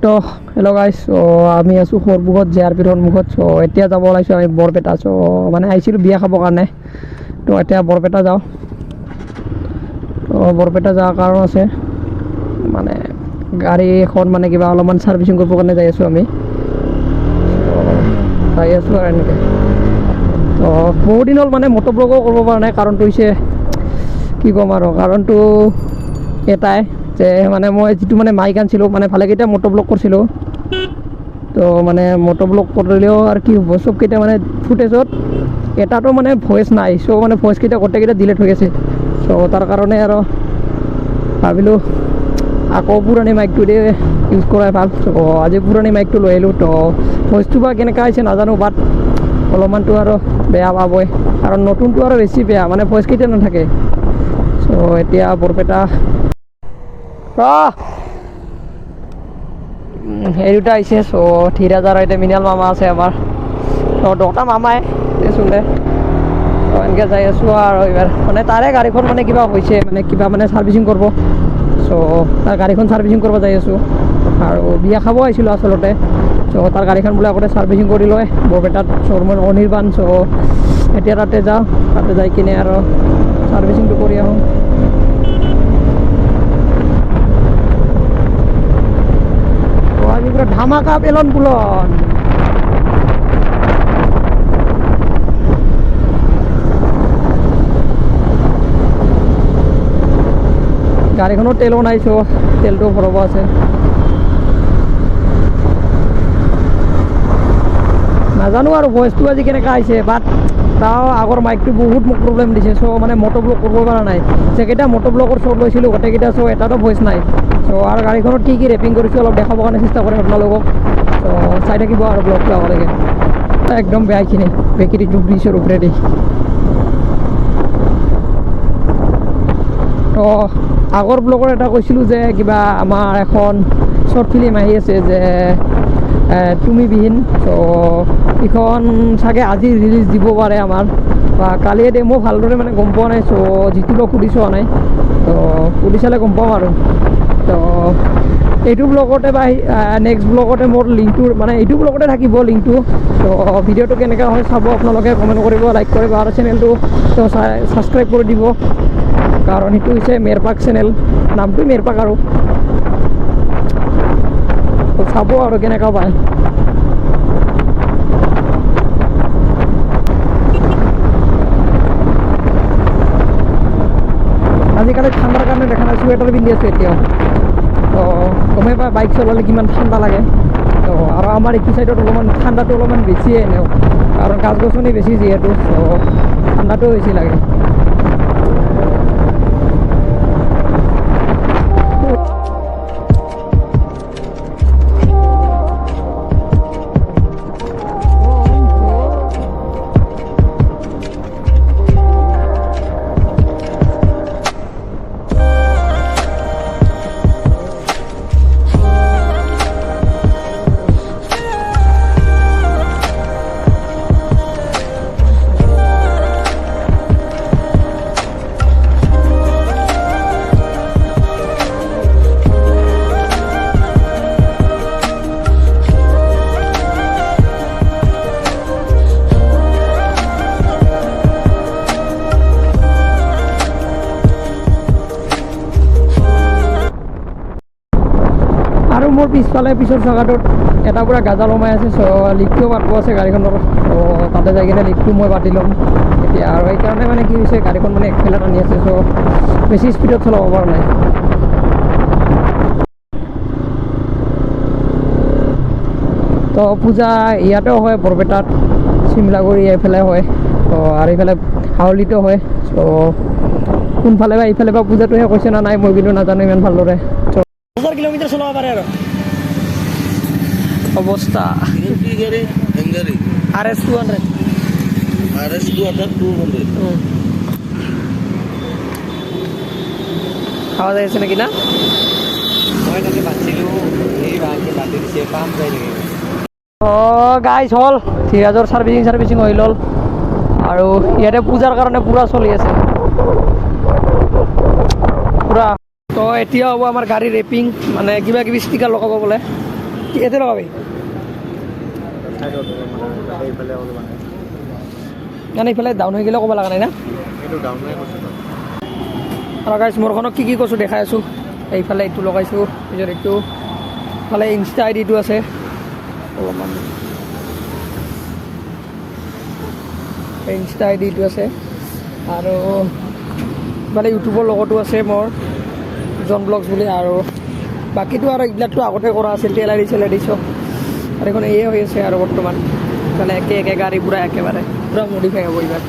তো হেল্ল' গাইছ, আমি আছোঁ সৰভোগত জে আৰ পিৰ সন্মুখত। চ' এতিয়া যাব ওলাইছোঁ আমি বৰপেটা। চ' মানে আহিছিলোঁ বিয়া খাবৰ কাৰণে, তো এতিয়া বৰপেটা যাওঁ। তো বৰপেটা যোৱাৰ কাৰণ আছে, মানে গাড়ী এখন মানে কিবা অলপমান ছাৰ্ভিচিং কৰিবৰ কাৰণে যাই আছোঁ আমি। যাই আছোঁ আৰু এনেকৈ। তো বহুত দিন হ'ল মানে মটৰ ব্লগো কৰিব পৰা নাই, কাৰণটো হৈছে কি ক'ম আৰু, কাৰণটো এটাই যে মানে মই যিটো মানে মাইক আনিছিলোঁ, মানে ভালেকেইটা মটৰ ব্লগ কৰিছিলোঁ। তো মানে মটৰ ব্লগ কৰিলেও আৰু কি হ'ব, চবকেইটা মানে ফুটেজত এটাতো মানে ভইচ নাই। চ' মানে ভইচকেইটা গোটেইকেইটা ডিলিট হৈ গৈছে। চ' তাৰ কাৰণে আৰু ভাবিলোঁ আকৌ পুৰণি মাইকটো দিয়ে ইউজ কৰাই ভাল। চ' আজি পুৰণি মাইকটো লৈ আহিলোঁ। তো ভইচটো বা কেনেকুৱা আহিছে নাজানো, বাট অলপমানটো আৰু বেয়া পাবই, কাৰণ নতুনটো আৰু বেছি বেয়া, মানে ভইচকেইটা নাথাকে। চ' এতিয়া বৰপেটা এই দুটা আহিছে। চ' ধীৰাজ আৰু এতিয়া মৃণাল মামা আছে আমাৰ, তো দুটা মামাই দেচোন দে। তো এনেকৈ যাই আছোঁ আৰু এইবাৰ মানে তাৰে গাড়ীখন মানে কিবা হৈছে, মানে কিবা মানে ছাৰ্ভিচিং কৰিব। চ' তাৰ গাড়ীখন ছাৰ্ভিচিং কৰিব যাই আছোঁ আৰু বিয়া খাব আহিছিলোঁ আচলতে। চ' তাৰ গাড়ীখন বোলে আগতে ছাৰ্ভিচিং কৰি লয় বৰপেটাত শ্ব'ৰুমৰ অনিৰ্বাণ। চ' এতিয়া তাতে যাওঁ, তাতে যাই কিনে আৰু ছাৰ্ভিচিংটো কৰি আহোঁ। আজি পুৰা ধামাকা পেলন পুলন। গাড়ীখনৰ তেলো নাই, চ' তেলটো ভৰাব আছে। নাজানো আৰু ভইচটো আজি কেনেকুৱা আহিছে, বাট তাও আগৰ মাইকটো বহুত মোক প্ৰব্লেম দিছে। চ' মানে মটৰ ব্লক কৰিব পৰা নাই, যেকেইটা মটৰ ব্লকৰ শ্বট লৈছিলোঁ গোটেইকেইটা, চ' এটাতো ভইচ নাই। চ' আৰু গাড়ীখনত কি কি ৰেপিং কৰিছোঁ অলপ দেখাবৰ কাৰণে চেষ্টা কৰিম আপোনালোকক। চ' চাই থাকিব আৰু ব্লগটো আগলৈকে। একদম বেয়াখিনি বেকেৰীটো ব্ৰিজৰ ওপৰেদি। তো আগৰ ব্লগৰ এটা কৈছিলোঁ যে কিবা আমাৰ এখন শ্বৰ্ট ফিল্ম আহি আছে যে তুমি বিহীন। চ' এইখন চাগে আজি ৰিলিজ দিব পাৰে আমাৰ, বা কালিয়ে দিয়ে, মই ভালদৰে মানে গম পোৱা নাই। চ' যিটো লগ সুধি চোৱা নাই, তো সুধি চালে গম পাম আৰু। তো এইটো ব্লগতে বা নেক্সট ব্লগতে মোৰ লিংকটো, মানে এইটো ব্লগতে থাকিব লিংকটো। তো ভিডিঅ'টো কেনেকুৱা হয় চাব আপোনালোকে, কমেণ্ট কৰিব, লাইক কৰিব আৰু চেনেলটো তো ছাবস্ক্ৰাইব কৰি দিব, কাৰণ সেইটো হৈছে মেৰপাক চেনেল, নামটোৱে মেৰপাক আৰু। চাব আৰু কেনেকুৱা পায়। আজিকালি ঠাণ্ডাৰ কাৰণে দেখা নাই, চুৱেটাৰ পিন্ধি আছোঁ এতিয়াও। তো গমেই পায় বাইক চলালে কিমান ঠাণ্ডা লাগে। তো আৰু আমাৰ এইটো চাইডত অলপমান ঠাণ্ডাটো অলপমান বেছিয়ে এনেও, কাৰণ গছ গছনি বেছি যিহেতু, ত' ঠাণ্ডাটো বেছি লাগে। আৰু মোৰ পিছফালে পিছৰ চকাটোত এটা পূৰা গাজা লমাই আছে। চ' লিকটোও পাতিব আছে গাড়ীখনৰ, চ' তাতে যাই কিনে লিকটো মই পাতি ল'ম এতিয়া। আৰু সেইকাৰণে মানে কি হৈছে, গাড়ীখন মানে একফালে টানি আছে, চ' বেছি স্পীডত চলাব পৰা নাই। তো পূজা ইয়াতেও হয় বৰপেটাত, চিমলাগুৰি এইফালে হয়, তো আৰু এইফালে হাউলিতো হয়। চ' কোনফালে বা এইফালে বা পূজাটোহে কৈছে না নাই মই কিন্তু নাজানো ইমান ভালদৰে। হাজাৰ কিলোমিটাৰ চলাব পাৰে আৰু অৱস্থা। R S 200, R S 200। খাওয়া যাই আছে নাকি না? মই তাতে বাচিলোঁ, এই ভালকে বাতি দিছে, পাম যাই থাকে। অ' গাইজ হ'ল ধীৰাজৰ ছাৰ্ভিচিং হৈ ল'ল আৰু ইয়াতে পূজাৰ কাৰণে পূৰা চলি আছে পূৰা। তো এতিয়া হ'ব আমাৰ গাড়ী ৰেপিং, মানে কিবা কিবি ষ্টিকাৰ লগাব বোলে। ইয়াতে লগাবি? না, ইফালে ডাউন হৈ গ'লে ক'ব লগা নাই না। আৰু গাইছ, মোৰখনক কি কি কৈছোঁ দেখাই আছোঁ। এইফালে এইটো লগাইছোঁ, পিছত এইটো ইফালে ইনষ্টা আই ডিটো আছে অলপমান, ইনষ্টা আই ডিটো আছে। আৰু ইফালে ইউটিউবৰ লগতো আছে মোৰ জন ব্লগছ বুলি। আৰু বাকীটো আৰু এইবিলাকতো আগতে কৰা আছিল, তেল আই ডি চেল আই ডি চব। আৰু এইখন এয়ে হৈ আছে আৰু বৰ্তমান মানে একে একে গাড়ী পূৰা একেবাৰে পূৰা মডিফাই হ'ব এইবাৰ।